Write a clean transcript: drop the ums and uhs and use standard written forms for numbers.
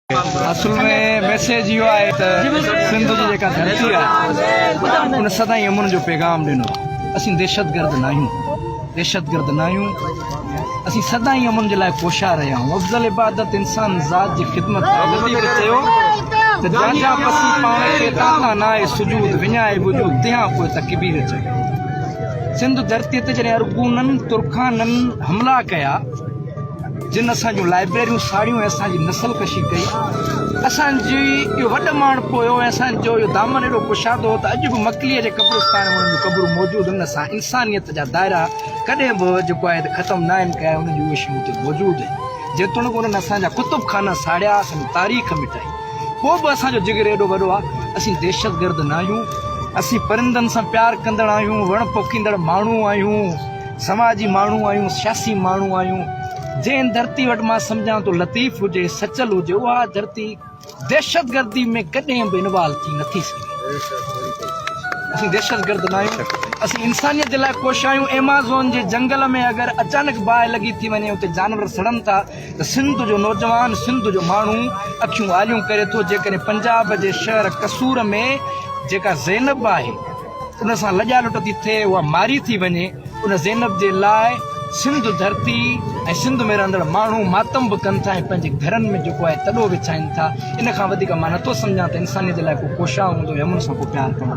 اصل ۾ ميسيج اهو آهي ته سنڌ جي جيڪا ڌرتي آهي ان سدائين امن جو پيغام ڏنو آهي اسين دهشتگرد ناهيون دهشتگرد ناهيون اسين سدائين امن جي لاء ڪوشان رهيا آهيون افضل عبادت انسان ذات جي خدمت آهي لطيف چيو ته جان جان پسي پاڻ کي تان تان ناهي سجود وڃائي وجود تنهان پوء تڪبير چئي سنڌ ڌرتي تي جڏهن ارغونن ترخانن حملا ڪيا جن اسان جون لائبريريون ساڙيون ۽ اسان جي نسل ڪشي ڪئي، اسان جي اهو وڏ ماڻهپو هيو ۽ اسان جو اهو دامن ايڏو ڪشادو هو ته اڄ به مڪليء جي قبرستان ۾ انهن جون قبرون موجود آهن. اسان انسانيت جا دائرا ڪڏهن به جيڪو آهي ته ختم ناهن ڪيا ۽ انهن جون اهي شيون اتي موجود آهن. جيتوڻيڪ انهن اسان جا ڪتب خانا ساڙيا، اسان جي تاريخ مٽائي، پوء به اسان جو جگر ايڏو وڏو آهي. اسين دهشتگرد ناهيون، اسين پرندن سان پيار ڪندڙ آهيون، وڻ پوکيندڙ ماڻهو آهيون. سماجي ماڻهو آهيون، سياسي ماڻهو آهيون، جنهن ڌرتي وٽ مان سمجهان ٿو لطيف هجي، سچل هجي، اها ڌرتي دهشتگردي ۾ ڪڏهن به انوالو ٿي نٿي سگهي. اسين دهشتگرد نه آهيون، اسين انسانيت جي لاء ڪوشان آهيون. ايمازون جي جنگل ۾ اگر اچانڪ باهه لڳي ٿي وڃي، اتي جانور سڙن ٿا ته سنڌ جو نوجوان، سنڌ جو ماڻهو اکيون آليون ڪري ٿو. جيڪڏهن پنجاب جي شهر قصور ۾ جيڪا زينب آهي، ان سان لڄا لٽ ٿي ٿئي، اها ماري ٿي وڃي، ان زينب جي لاء سنڌ ڌرتي ۽ سنڌ ۾ رهندڙ ماڻهو ماتم به ڪن ٿا ۽ پنهنجي گهرن ۾ جيڪو آهي تڏو وڇائين ٿا، ان کان وڌيڪ مان نٿو سمجهان ته انسانيت جي لاء ڪو ڪوشان هوندو يا امن سان ڪو پيار ڪندو.